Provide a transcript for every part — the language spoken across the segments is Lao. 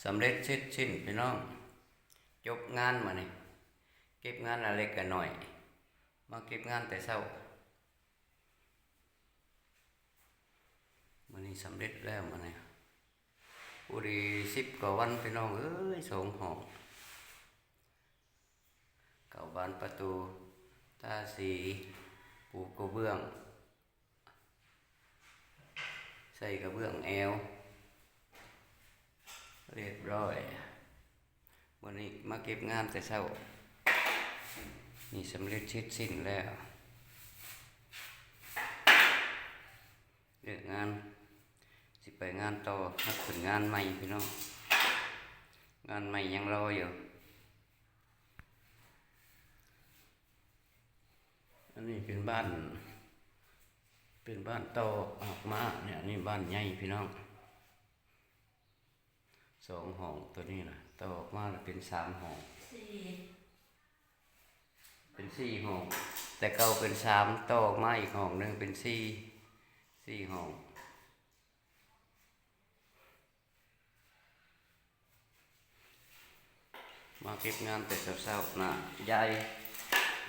ສຳເລັດເສັດສິ້ນພີ່ນ້ອງ, ຈົບງານມື້ນີ້, ເກັບງານລະເລັກລະນ້ອຍ, ມາເກັບງານແຕ່ເຊົ້າ. ມື້ນີ້ສຳເລັດແລ້ວມື້ນີ້, ພໍດີສິບກວ່າວັນພີ່ນ້ອງເອີຍ, ສອງຫ້ອງ, ເຂົ້າບານປະຕູ, ທາສີ, ປູກະເບື້ອງ, ໃສ່ກະເບື້ອງແອວ ຮຽບຮ້ອຍ. ມື້ນີ້ມາເກັບງານແຕ່ເຊົ້າ, ນີ້ສຳເລັດເສັດສິ້ນແລ້ວ. ເລີກງານ ຊິໄປງານຕໍ່, ຮັກຂຶ້ນງານໃໝ່ພີ່ນ້ອງ, ງານໃໝ່ຍັງລໍຢູ່. ອັນນີ້ເປັນບ້ານ, ເປັນບ້ານຕໍ່ອອກມາເນຍ, ອັນນີ້ບ້ານໃຫຍ່ພີ່ນ້ອງ, ສອງຫ້ອງ, ໂຕນີ້ນະ ຕໍ່ອອກມາລະເປັນສາມຫ້ອງ, ເປັນສີ່ຫ້ອງ, ແຕ່ເກົ່າເປັນສາມ, ຕໍ່ອອກມາອີກຫ້ອງໜຶ່ງເປັນສີ່, ສີ່ຫ້ອງ. ມາເກັບງານແຕ່ເຊົ້າໆນະ, ຢາຍ,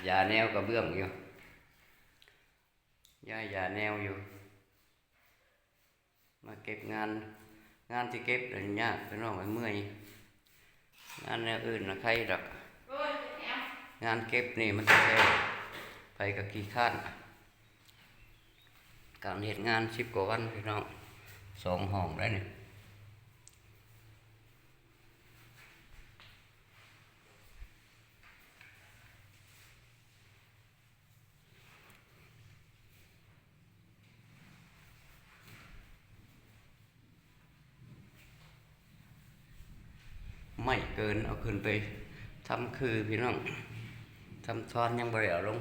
ຢາຍແນວກະເບື້ອງຢູ່, ຢາຍ, ຢາຍແນວຢູ່. ມາເກັບງານ, ງານທີ່ເກັບນະຍາກພີ່ນ້ອງເອີຍ, ເມື່ອຍ. ງານແນວອື່ນນະໄຄດອກ, ງານເກັບນີ້ມັນແທ້, ໃຜກະຂີ້ຄ້ານ. ການເຮັດງານສິບກວ່າວັນພີ່ນ້ອງ, ສອງຫ້ອງໄດ໋ນີ້. ໄມ້ເກີນເອົາຂຶ້ນໄປທຳຄືພີ່ນ້ອງ, ທຳທ່ອນຍັງບໍ່ໄດ້ເອົາລົງ.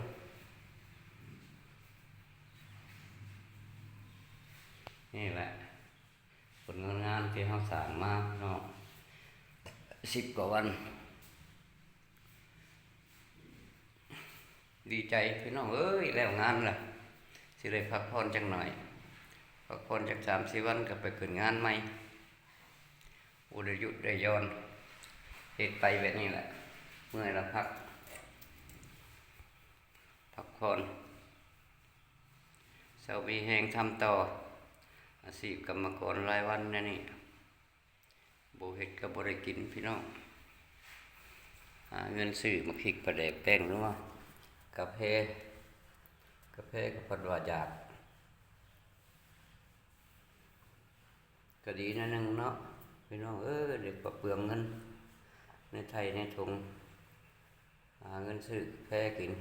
ນີ້ແຫຼະຜົນງານທີ່ເຮົາສ້າງມາເນາະ, ສິບກວ່າວັນ. ດີໃຈພີ່ນ້ອງເອີຍ, ແລ້ວງານລະ ຊິໄດ້ພັກຜ່ອນຈັກໜ້ອຍ, ພັກຜ່ອນຈັກສາມສີ່ວັນກະໄປຂຶ້ນງານໃໝ່. ບໍ່ໄດ້ຢຸດໄດ້ຢ່ອນ, ເຮັດໄປແບບນີ້ແຫຼະ, ເມື່ອຍລະພັກ, ພັກຜ່ອນ, ເຊົາມີແຮງທຳຕໍ່. ອາຊີບກຳມະກອນລາຍວັນແນວນີ້ ບໍ່ເຮັດກະບໍ່ໄດ້ກິນພີ່ນ້ອງ, ຫາເງິນຊື້ໝາກພິກ ປາແດກ ແປ້ງນົວ ກາເຟ, ກາເຟກະພັດວ່າຢາກ. ກະດີແນວໜຶ່ງເນາະພີ່ນ້ອງເອີຍ, ໄດ້ບໍ່ເປືອງເງິນໃນໄຖ່ໃນຖົງ, ຫາເງິນຊື້ກາແຟກິນ.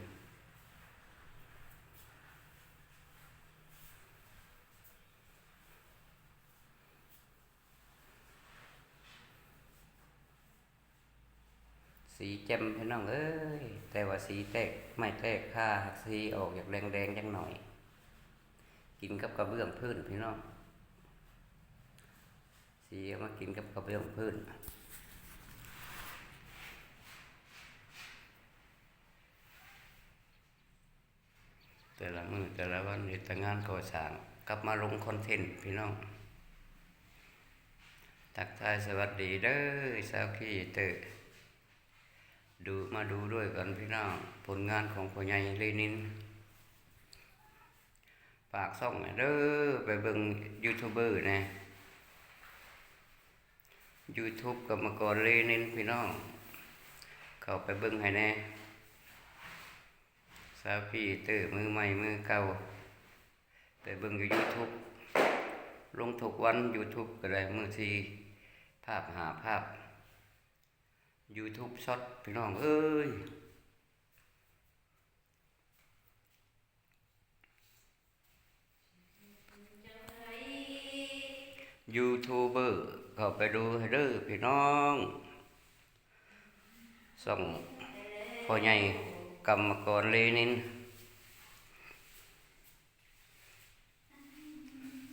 ສີແຈ່ມພີ່ນ້ອງເອີຍ, ແຕ່ວ່າສີແຕກ ໄມ້ແຕກຄ່າ, ສີອອກຢາກແດງໆຈັກໜ້ອຍ, ກິນກັບກະເບື້ອງພື້ນພີ່ນ້ອງ, ສີເອົາມາກິນກັບກະເບື້ອງພື້ນ. ແຕ່ລະມື້ແຕ່ລະວັນເຮັດແຕ່ງານກໍ່ສ້າງ, ກັບມາລົງຄອນເທັນພີ່ນ້ອງ. ທັກທາຍສະຫວັດດີເດີຊາວຄຣີເອເຕີ, ດູ ມາດູດ້ວຍກັນພີ່ນ້ອງ, ຜົນງານຂອງພໍ່ໃຫຍ່ເລນິນ. ຝາກຊ່ອງແດ່ເດີ, ໄປເບິ່ງຢູທູບເບີແດ່, ຢູທູບກຳມະກອນເລນິນພີ່ນ້ອງ, ເຂົ້າໄປເບິ່ງໃຫ້ແດ່. ຊາວຄຣີເອເຕີມືໃໝ່ມືເກົ່າ, ໄປເບິ່ງຢູ່ຢູທູບ, ລົງທຸກວັນຢູທູບກະໄດ້, ມື້ທີ່ພາບ ຫ້າພາບ, ຢູທູບຊັອດພີ່ນ້ອງເອີຍ. ຢູທູບເບີ ເຂົ້າໄປດູໃຫ້ເດີພີ່ນ້ອງ, ຊ່ອງພໍ່ໃຫຍ່ກຳມະກອນເລນິນ.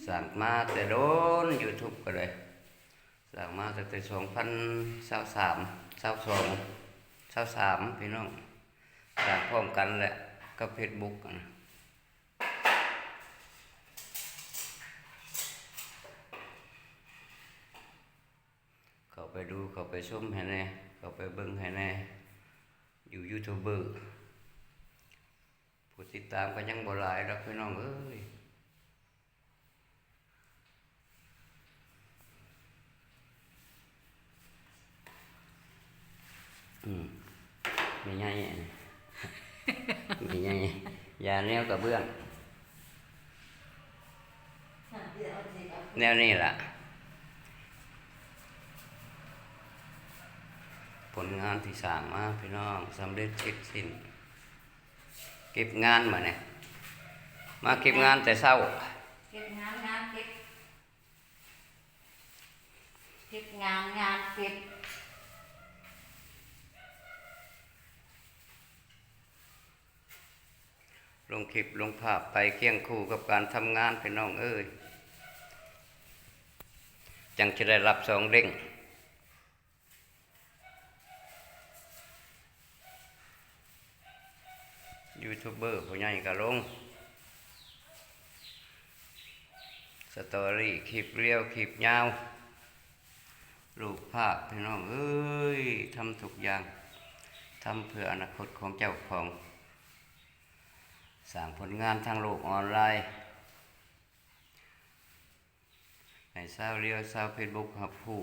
ສ້າງມາແຕ່ດົນ ຢູທູບກະໄດ້, ສ້າງມາຕັ້ງແຕ່ສອງພັນຊາວສາມ ຊາວສອງ ຊາວສາມພີ່ນ້ອງ, ສ້າງພ້ອມກັນແຫຼະກັບເຟສບຸກຫັ້ນນະ. ເຂົ້າໄປ ໄປດູ ເຂົ້າໄປຊົມໃຫ້ແດ່ ເຂົ້າໄປເບິ່ງໃຫ້ແດ່ ຢູ່ຢູທູບເບີ ຜູ້ຕິດຕາມກໍຍັງບໍ່ຫຼາຍດອກພີ່ນ້ອງເອີຍ. ອືມ ແມ່ໃຫຍ່ ແມ່ໃຫຍ່ ຢ່າແນວກະເບື້ອງ ແນວນີ້ລະ ຜົນງານທີ່ສ້າງມາ ພີ່ນ້ອງ ສຳເລັດເສັດສິ້ນ. ເກັບງານບາດນີ້ ມາເກັບງານແຕ່ເຊົ້າ ເກັບງານ ງານເກັບ ເກັບງານ ງານເກັບ ລົງຄລິບລົງພາບໄປຄຽງຄູ່ກັບການທຳງານ ພີ່ນ້ອງເອີຍ ຈັ່ງຈະໄດ້ຮັບສອງເດ້ງ. ຢູທູບເບີຜູ້ໃຫຍ່ກໍລົງສະຕໍຣີ ຄລິບລຽວ ຄລິບຍາວ ຮູບພາບ ພີ່ນ້ອງເອີຍ ທຳທຸກຢ່າງ ທຳເພື່ອອະນາຄົດຂອງເຈົ້າຂອງ ສ້າງຜົນງານທາງໂລກອອນລາຍ ໃຫ້ຊາວລຽວຊາວເຟສບຸກຮັບຮູ້.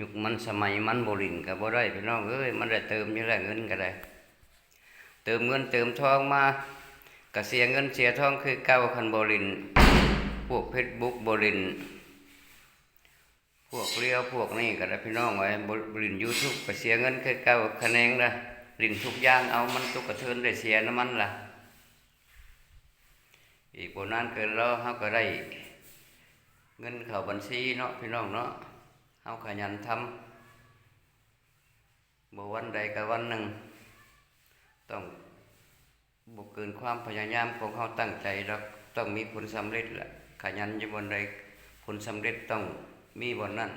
ຍຸກມັນສະໄໝມັນບໍ່ຫຼິ້ນກໍບໍ່ໄດ້ ພີ່ນ້ອງເອີຍ ມັນໄດ້ເຕີມຢູ່ແລ້ວ ເງິນກໍໄດ້ ເຕີມເງິນເຕີມທອງມາ ກໍເສຍເງິນເສຍທອງຄືເກົ່າ ຄັນບໍ່ຫຼິ້ນ ພວກເຟສບຸກບໍ່ຫຼິ້ນ ພວກລຽວພວກນີ້ກໍໄດ້ ພີ່ນ້ອງເອີຍ ບໍ່ຫຼິ້ນຢູທູບກໍເສຍເງິນຄືເກົ່າ ຂະແໜງລະຫຼິ້ນທຸກຢ່າງ ເອົາມັນຕົກກະເທີນໄດ້ເສຍນຳມັນລະ. ອີກບໍ່ນານເກີນລໍ ເຮົາກໍໄດ້ເງິນເຂົ້າບັນຊີເນາະ ພີ່ນ້ອງເນາະ ເຮົາຂະຫຍັນທຳ ບໍ່ວັນໃດກໍວັນໜຶ່ງ ຕ້ອງບໍ່ເກີນຄວາມພະຍາຍາມຂອງເຮົາຕັ້ງໃຈດອກ ຕ້ອງມີຜົນສຳເລັດລະ ຂະຫຍັນຢູ່ບ່ອນໃດ ຜົນສຳເລັດຕ້ອງມີບ່ອນນັ້ນ.